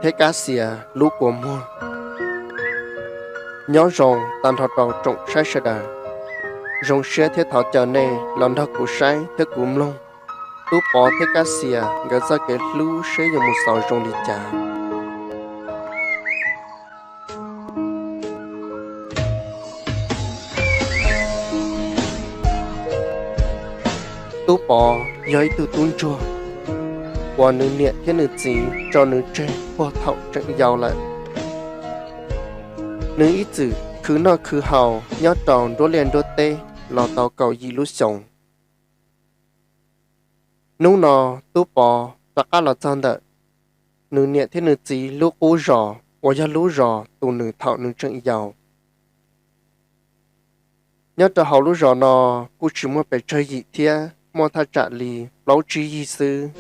thiab Kab Xias lub kua muag. Nyob zoo tag nrho rau tsoom saib sawv daws. Zoo siab thiab thov caw nej los nrog kuv saib thiab kuv mloog Tub Pov thiab Kab Xias nkawd txoj kev hlub seb yuav mus xaus zoo li cas. Tub Pov yog ib tug tub ntsuag uas nws niam thiab nws txiv tso nws tseg puag thaum tseem yau lawm. Nws ib txwm khwv noj khwv haus nyob rau nruab liaj nruab teb los tau kaum yim lub xyoos. Hnub no Tub Pov rov qab los txog ntawm nws niam thiab nws txiv lub qub zos uas yog lub zos tu nws thaum nws tseem yau. Nyob rau hauv lub zos no kuj tsis muaj pes tsawg yim thiab, muaj thaj tsam li plaub tsib yig xwb.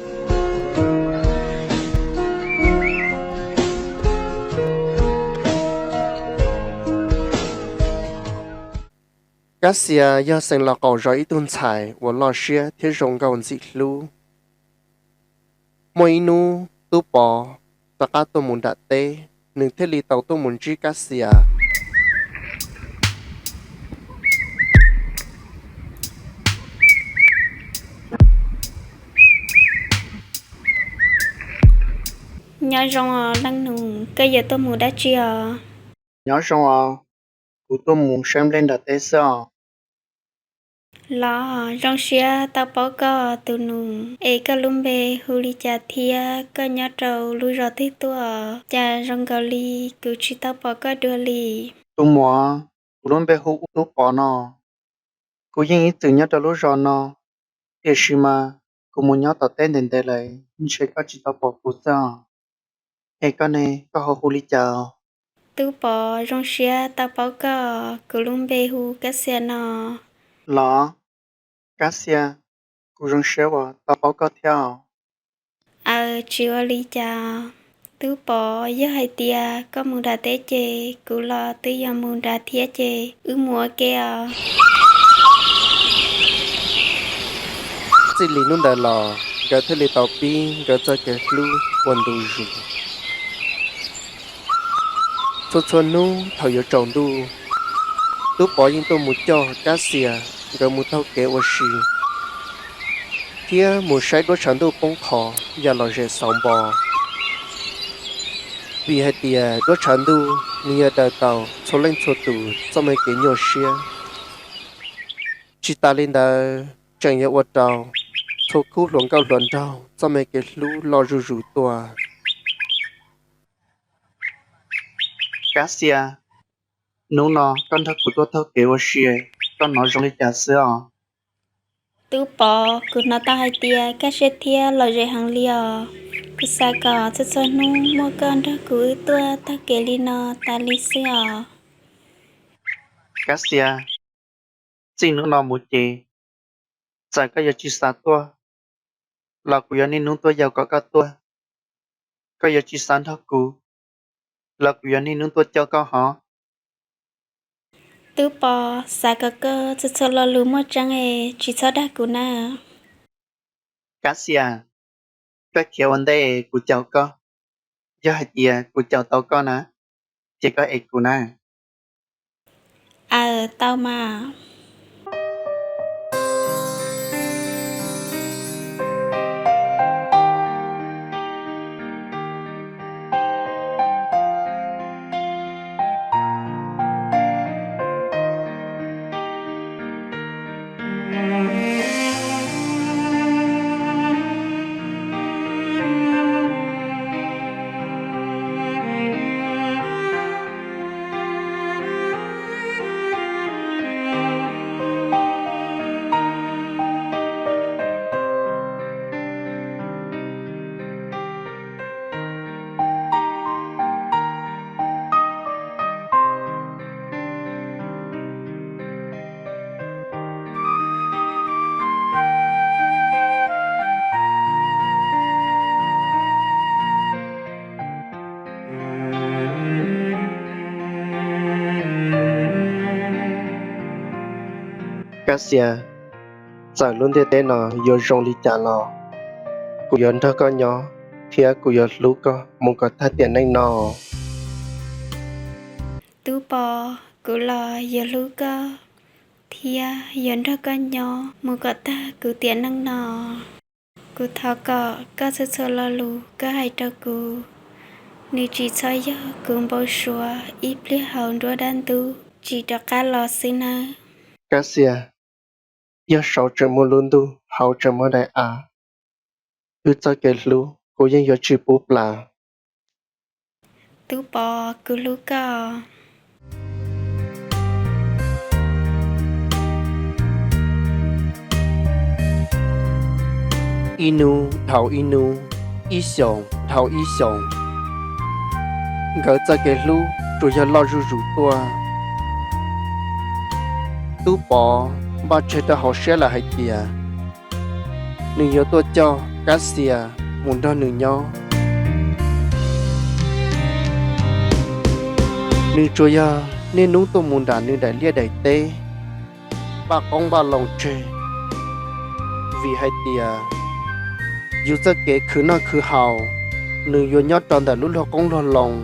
Kab Xias yog xeev Lauj Qaum Zos ib tug ntxhais uas loj siab thiab zoo nkauj ntxim hlub. Muaj ib hnub Tub Pov rov qab tuaj mus nram teb, nws thiaj li tau tuaj mus ntsib Kab Xias. Nyob zoo os leej nus, koj yuav tuaj mus dab tsi os? Nyob zoo os, kuv tuaj mus saib nplej nram teb xwb os. Los zoo siab tau paub koj tus nus, es koj lub npe hu li cas thiab koj nyob rau lub zos twg tuaj? Cas zoo nkaus li kuv tsis tau pom koj dua li. Tus muam, kuv lub npe hu ua Tub Pov no. Kuv yeej ib txwm nyob rau lub zos no, tiam sis mas kuv mus nyob tom teb ntev ntev lawm ntshe koj tsis tau pom kuv xwb os. Es koj ne, koj ho hu li cas? Tub Pov, zoo siab tau paub koj, kuv lub npe hu Kab Xias no. Los, Kab Xias, kuv zoo siab uas tau paub koj thiab os. Aws, tsis ua li cas. Tub Pov, yog hais tias koj mus nram teb ces kuv los twb yuav mus nrad thiab ces wb mus ua ke os. Txij li hnub ntawd los nkawd thiaj li tau pib nkawd txoj kev hlub ua ntu zus. Txhua txhua hnub thaum yuav tsaus ntuj, Tub Pov yeej tuaj mus coj Kab Xias nkawd mus taug kev ua si, thiab mus saib duab tshav ntuj poob qho ya los zem xauv npo. Vim hais tias duab tshav ntuj nws yog daws tau txhua leej txhua tus txoj me kev nyuaj siab. Tsis tas li ntawd tseem yog ua rau txhua khub hluas nkauj hluas nraug txoj me kev hlub loj zuj zus tuaj. Kab Xias, hnub no koj nrog kuv tuaj taug kev ua si, koj hnov zoo li cas xwb os? Tub Pov, kuv hnov tau hais tias kaj siab thiab lom zem heev li os. Kuv xav kom txhua txhua hnub muaj koj nrog kuv wb tuaj taug kev li no tas li xwb os. Kab Xias, txij hnub no mus ces txawm koj yuav tsis xav tuaj los kuv yuav niaj hnub tuaj yaum kom koj tuaj. Koj yuav tsis xav nrog kuv los kuv yuav niaj hnub tuaj coj koj hov. Tub Pov, xav kom koj txhua txhua lo lus muaj tseeb es tsis txhob dag kuv na. Kab Xias, koj khiav ua ntej kuv caum koj. Yog hais tias kuv caum tau koj na, ces koj ev kuv na. Aws, tau mas. Kab Xias, txawm lub ntiaj teb no yuav zoo li cas los kuv yuav nrog koj nyob. thiab kuv yuav hlub koj mus kom tag tiam neej no. Tub Pov, kuv los yuav hlub koj thiab yuav nrog koj nyob mus kom tag kuv tiam neej no. Kuv thov kom koj txhua txhua lo lus koj hais rau kuv, nws tsis txhob yog kuv npau suav ib pliag hauv nruab dab ntub tsis rov qab los xwb nawb. Kab Xia, yog saud tseem muaj lub ntuj, hauv tseem muaj daim av, wb txoj kev hlub kuv yeej yuav tsis pub plam. Tub Pov, kuv hlub koj. Ib hnub dhau ib hnub, ib xyoos dhau ib xyoos, nkawd txoj kev hlub tsuas yog loj zuj zus tuaj. Tub Pov npaj tseg rau hauv siab lawm hais tias nws yuav tuaj coj Kab Xia mus nrog nws nyob. Nws tsuas yog niaj hnub tuaj mus nram nws daim liaj daim teb, npaj qoob npaj loo tseg, vim hais tias yus txoj kev khwv noj khwv haus, nws yuav nyob rau ntawm lub luag qoob luag loo.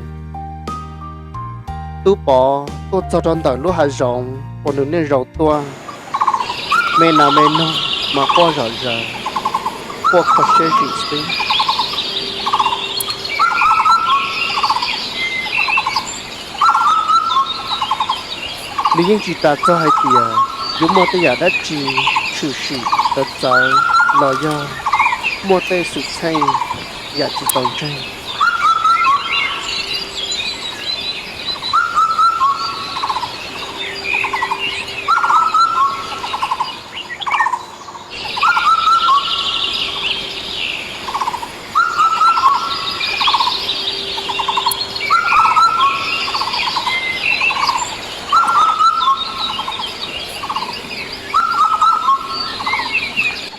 Tub Pov tuaj txog rau ntawm lub hav zoov uas nws niaj zaus tuaj, me nas me noog mas quaj zom zaws, quaj kho siab zim xwb. Nws yeej tsis tas txog hais tias yuav muaj tej yam dab tsi tshwm sim txawv txawv los yog muaj tej xwm txheej yam tsis tau ntseeg.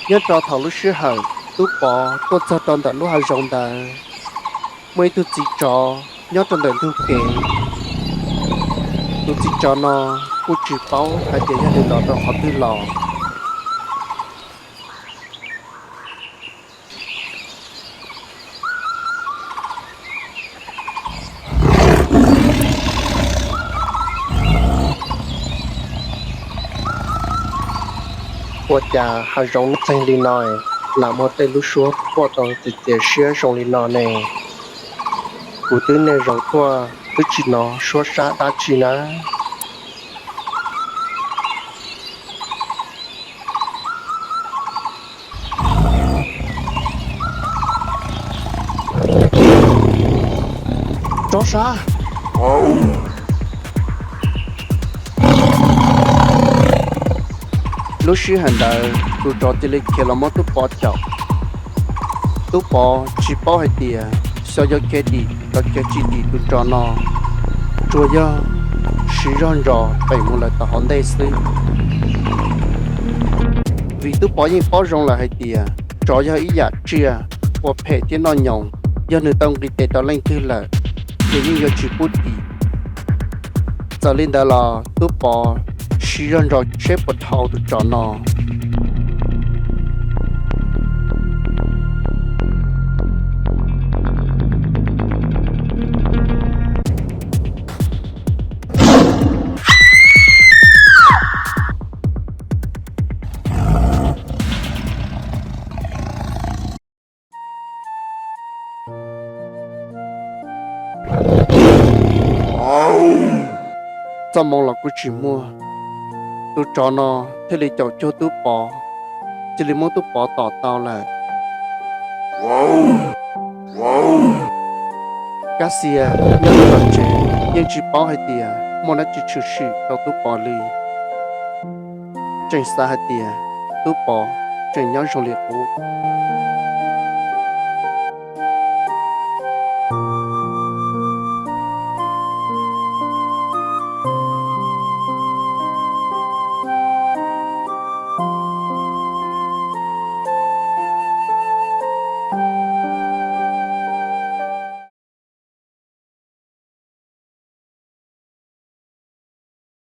Nyob rau thaum lub sij hawm Tub Pov tuaj txog rau ntawm lub hav zoov ntawd, muaj ib tug txiv tsov nyob rau ntawm ntug kev. Tus txiv tsov no kuj tsis paub hais tias yog nws los rau qhov twg los. Ua cas hav zoov nuj txeeg li no, lam muaj tej lub suab quaj tau txias txias siab zoo li no ne? Kuv twb niaj zaus tuaj twb tsis hnov suab sab dab tsi na. Tsov sab! Lub sij hawm ntawd tus tsov cia li khiav los muab Tub Pov caum. Tub Pov tsis paub hais tias xyov yuav khiav dim los khiav tsis dim tus tsov no, tsuas yog siv zog ntsos pem mus lawm tom hauv ntej xwb. Vim Tub Pov yeej paub zoo lawm hais tias tsov yog ib yam tsiaj ua phem thiab noj nyoos, yog nws tau nqis tes rau leej twg lawm ces yeej yuav tsis pub dim. Txawm li ntawd los Tub Pov siv zog ntsos seb puas dhau tus tsov no. Txoj moo los kuj tsis muaj, tus tsov no thiaj li caum cuag Tub Pov, cia li muab Tub Pov tom tau lawm. Kab Xia nyob rau tom tsev yeej tsis paub hais tias muaj dab tsi tshwm sim rau Tub Pov li, tseem xav hais tias Tub Pov tseem nyob zoo li qub.